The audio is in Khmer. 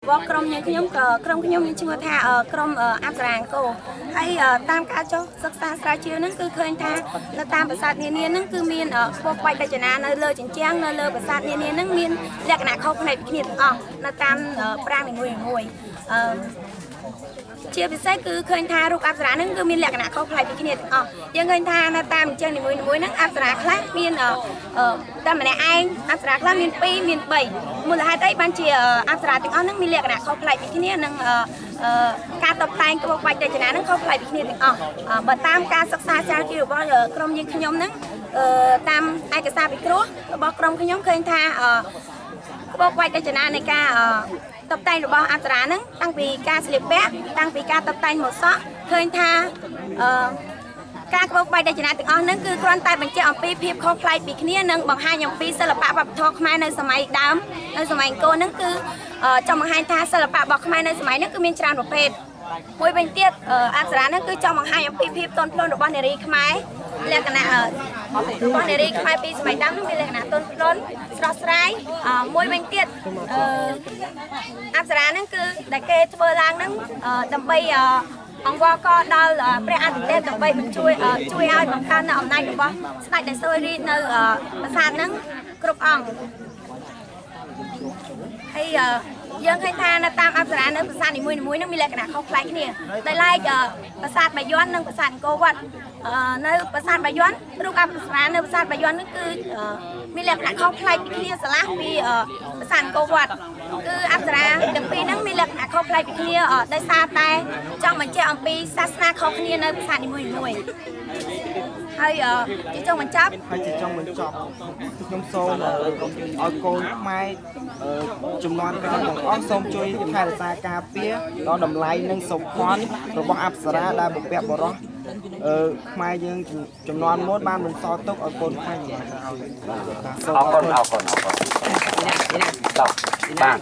របស់ក្រុមយើងខ្ញុំក៏ក្រុមខ្ញុំមានឈ្មោះថាក្រុមអប្សរាអង្គរហើយតាមការចុះសិក្សាស្រាវជ្រាវហ្នឹងគឺឃើញថានៅតាមប្រាសាទនានាហ្នឹងគឺមានក្បោះក្បាច់រចនានៅលើជញ្ជាំងនៅលើប្រាសាទនានាហ្នឹងមានលក្ខណៈខុសប្លែកពីគ្នាទាំងអស់នៅតាមប្រាង្គនីមួយៗជាពិសេសគឺឃើញថារូបអប្សរាហ្នឹងគឺមានលក្ខណៈខុសប្លែកពីគ្នាទាំងអស់យើងឃើញថានៅតាមជញ្ជាំងនីមួយៗហ្នឹងអប្សរាខ្លះមានតែម្នាក់ឯងអប្សរាខ្លះមាន2មាន3មូលហេតុអីបានជាអប្សរាទាំងអស់ហ្នឹងមានលក្ខណៈខុសប្លែកពីគ្នានិងការតុបតែងក្បោះក្បាច់រចនាហ្នឹងខុសប្លែកពីគ្នាទាំងអស់បើតាមការសិក្សាស្រាវជ្រាវរបស់ក្រុមយើងខ្ញុំហ្នឹងតាមឯកសារពិគ្រោះរបស់ក្រុមខ្ញុំឃើញថាក្បោះក្បាច់រចនានៃការតុបតែងរបស់អប្សរាហ្នឹងតាំងពីការស្លៀកពាក់តាំងពីការតុបតែងម៉ូតសក់ឃើញថាការក្បោះក្បាច់រចនាទាំងអស់ហ្នឹងគឺគ្រាន់តែបញ្ជាក់អំពីភាពខុសប្លែកពីគ្នានិងបង្ហាញអំពីសិល្បៈវប្បធម៌ខ្មែរនៅសម័យដើមនៅសម័យអង្គរហ្នឹងគឺចង់បង្ហាញថាសិល្បៈរបស់ខ្មែរនៅសម័យហ្នឹងគឺមានច្រើនប្រភេទមួយវិញទៀតអប្សរាហ្នឹងគឺចង់បង្ហាញអំពីភាពទន់ភ្លន់របស់នារីខ្មែរលក្ខណៈរបស់នារីខ្មែរពីសម័យដើមនោះមានលក្ខណៈទន់ភ្លន់ស្រស់ស្រាយមួយវិញទៀតអប្សរាហ្នឹងគឺដែលគេធ្វើឡើងហ្នឹងដើម្បីអង្វរកដល់ព្រះអាទិទេពដើម្បីបញ្ជួយជួយឲ្យបង្កើននៅអំណាចរបស់ស្ដេចដែលសោយរាជនៅប្រាសាទហ្នឹងគ្រប់អង្គហើយយើងឃើញថានៅតាមអប្សរានៅប្រាសាទនីមួយៗនឹងមានលក្ខណៈខុសប្លែកគ្នាដោយឡែកប្រាសាទបាយ័ននិងប្រាសាទអង្គរវត្តនៅប្រាសាទបាយ័នរូបអប្សរានៅប្រាសាទបាយ័ននេះគឺមានលក្ខណៈខុសប្លែកពីគ្នាស្រឡះពីប្រាសាទអង្គរវត្តគឺអប្សរាទាំងពីរហ្នឹងមានលក្ខណៈខុសប្លែកពីគ្នាដោយសារតែចង់បញ្ជាក់អំពីសាសនាខុសគ្នានៅប្រាសាទនីមួយៗហើយជាចុងបញ្ចប់ខ្ញុំសូមឲ្យកូនខ្មែរចំនួនក្រោយទាំងអស់សូមជួយថែរក្សាការពារដល់តម្លៃនិងសោភ័ណ្ឌរបស់អប្សរាដែលបុព្វបុរសខ្មែរយើងចំនួនមុនបានបន្សល់ទុកឲ្យកូនខ្មែរចំនួនក្រោយអរគុណអរគុណអរគុណបាទ